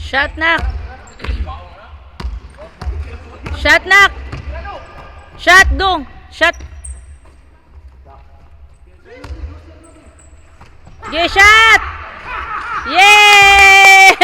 Shot, nak. Shot, nak. Shot, dong. Shot. Yeah, shot! Yay!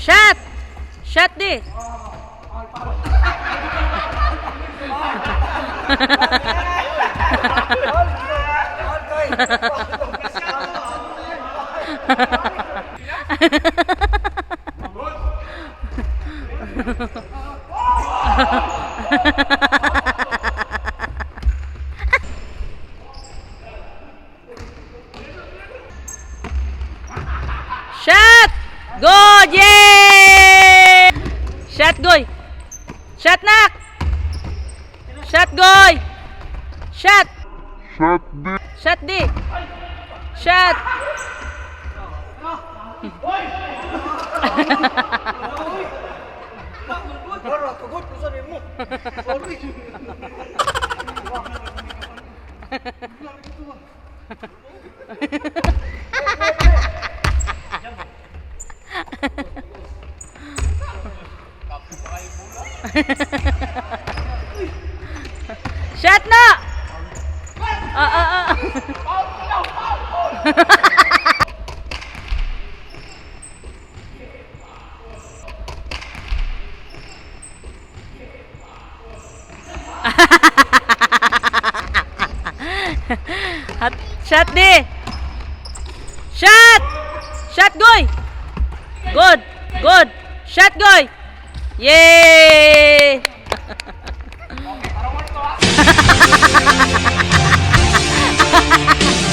Shot! Shot di! Shot! Good! Yay! Shot, Goy! Shot, nak! Shot, Goy! Shot! Shot D. Shot, di! Shot! Shot na! Ah, ah, ah. Hat, shot di! Shot! Shot, Goy! Good! Good! Shot, Goy! Yay!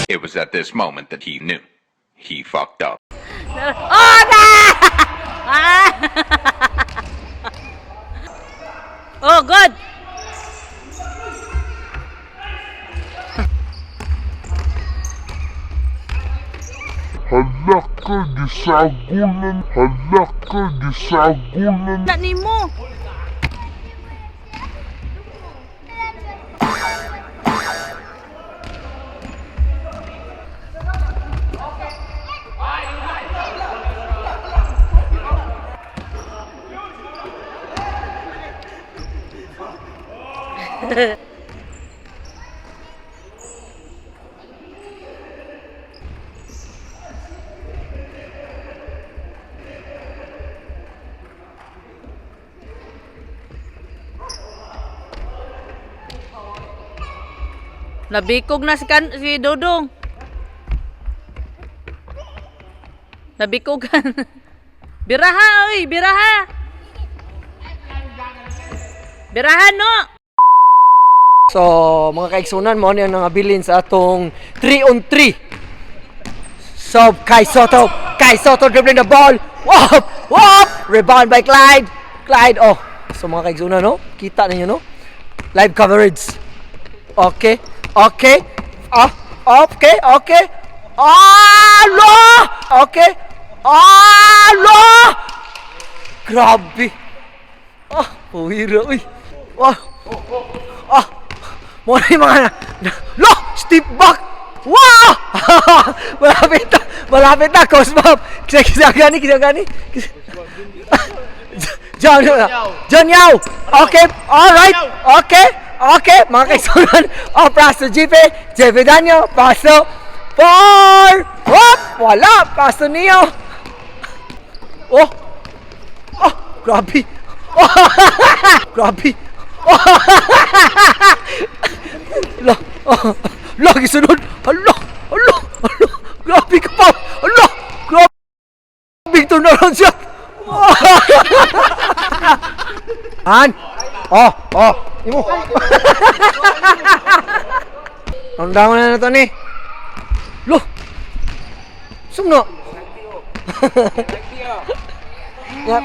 It was at this moment that he knew. He fucked up. Oh, na! Ah! Oh, good! Hala ka, gisagulan. Hala ka, gisagulan. Na nimo. Nabikog na si Dodong. Nabikogan. Biraha, oy, biraha. Biraha no. So, mga kaigsunan mo ni ang nangabilin sa atong 3 on 3. So, Kai Soto, Kai Soto dribbling the ball. Whoop! Whoop! Rebound by Clyde. Clyde, oh. So, mga kaigsunan, no? Kita ninyo, no? Live coverage. Okay. Ah, okay. Ah, lo! Okay. Ah, lo! Grabe. Ah, puwira, uy. Wah. Ah, mo na yung mga Lo! Step back! Wow! Malapit na! Malapit na! Coach Bob! Kisa kisa gani, kisa gani. John, John Yao! Okay, alright, okay, mga kaigsunan. Oh, pass to GP, JP Daniel, pass to four! Whoop! Wala! Pass to Neo! Oh! Oh! Grabe! Oh! Grabe! Oh! Lo, oh, lo, gisunod. Hala, hala, hala. Grabe ka pa. Hala, grabe turnaround siya. Han. Oh, oh, imo. Ang dami na na to ni. Lo. Sumno. Ya,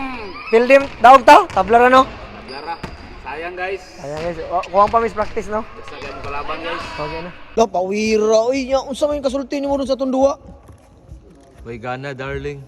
pildim daog ta, tabla ra no. Lara. Sayang, guys. Ayan guys, oh, kuwang pa miss practice no. Basta ganun kalaban, guys. Okay na. La, pawira. Uy, nya, unsa man yung kasulti nimo dun sa atong duwa? Way gana, darling.